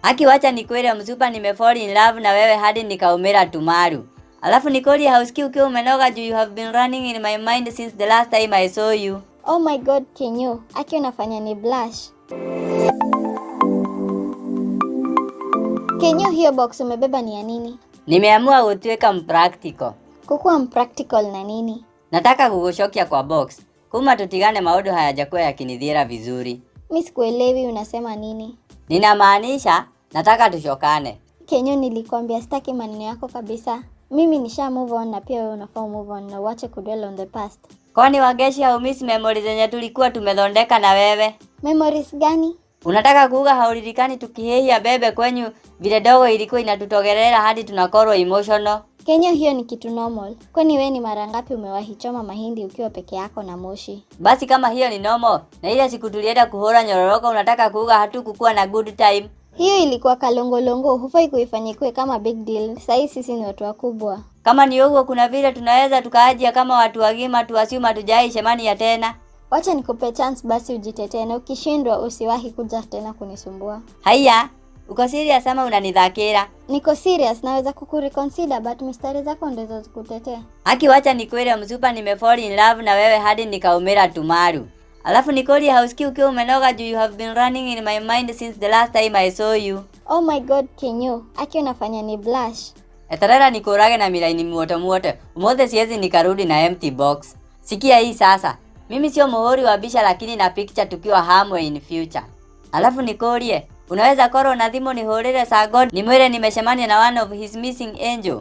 Aki, wacha nikwire msupa, nimefall in love na wewe hadi nikaumira tumaru. Alafu Nicole, hausikii ukiwa umenoga juu you have been running in my mind since the last time I saw you? Oh my God, Kenyo, aki unafanya ni blush. Kenyo, hiyo box umebeba ni ya nini? Nimeamua gutwika mpractical. Kukuwa mpractical na nini? Nataka kugushokia kwa box. Kuma tutigane maodo hayajakuwa yakinidhira vizuri. Mi sikuelewi unasema nini. Ninamaanisha nataka tushokane. Kenyo, nilikwambia sitaki maneno yako kabisa. Mimi nisha move on na pia wewe unafaa move on na uache kudwell on the past. Kwani Wangeshi haumiss memory zenye tulikuwa tumedhondeka na wewe? Memories gani? Unataka kuuga haulirikani tukihehia bebe kwenyu vile dogo ilikuwa inatutogelea hadi tunakorwa emotional? Kenyo, hiyo ni kitu normal. Kwani wewe ni mara ngapi umewahi choma mahindi ukiwa peke yako na moshi? Basi kama hiyo ni normal, na ile siku tulienda kuhora nyororoka, unataka kuuga hatukukuwa na good time? Hiyo ilikuwa kalongolongo, hufai kuifanya ikuwe kama big deal. Sahii sisi ni watu wakubwa. Kama ni huko, kuna vile tunaweza tukaajia kama watu wagima tuasiuma tujai shemani ya tena. Wacha nikupe chance basi ujitetee, na ukishindwa usiwahi kuja tena kunisumbua. Haiya, uko serious ama unanidhakira? Niko serious, naweza kukureconsider but mistari zako ndizo zikutetee. Aki, wacha nikwire msupa, nimefall in love na wewe hadi nikaumira tumaru. Alafu Nicole, hausikii ukiwa umenoga juu you have been running in my mind since the last time I saw you? Oh my God, Kenyo, aki unafanya ni blush. Eterera nikurage na milaini muoto muote. Umuthi siwezi nikarudi na empty box. Sikia hii sasa. Mimi sio muhuri wa bisha lakini na picture tukiwa hamwe in future. Alafu nikurie, unaweza korwo na thimu nihurire Sir God nimwire nimeshemania na one of his missing angel?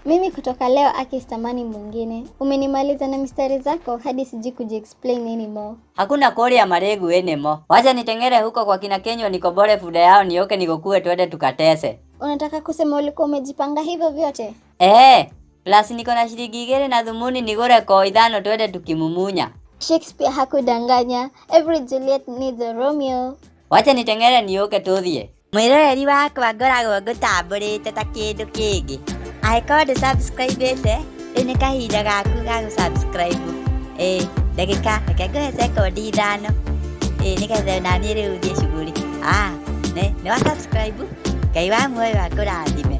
Mimi kutoka leo aki sitamani mwingine. Umenimaliza na mistari zako hadi sijui kujiexplain anymore. Hakuna kuria maregu enemo. Wacha nitengere huko kwa kina Kenywa nikobore fuda yao nioke nikukue twende tukatese. Unataka kusema ulikuwa umejipanga hivyo vyote? Eh, plus niko na shilingi 2 na dhumuni nigure ko 5 twende tukimumunya. Shakespeare hakudanganya. Every Juliet needs a Romeo. Wacha nitengere nioke tuthie. Mwiroreri wakwa, ngoragwo ngũtambũrĩte ta kĩndũ kĩngĩ. Angĩkorwo ndũ subscribe-ĩte, rĩu nĩ kahinda gaku ga gũ-subscribe. Ĩĩ, ndagĩka, reke ngũhe sekondi 5. Ĩĩ, nĩgetha naniĩ rĩu thiĩ shughuli. Ah, nĩ wa subscribe? Ngai wa muoyo akũrathime.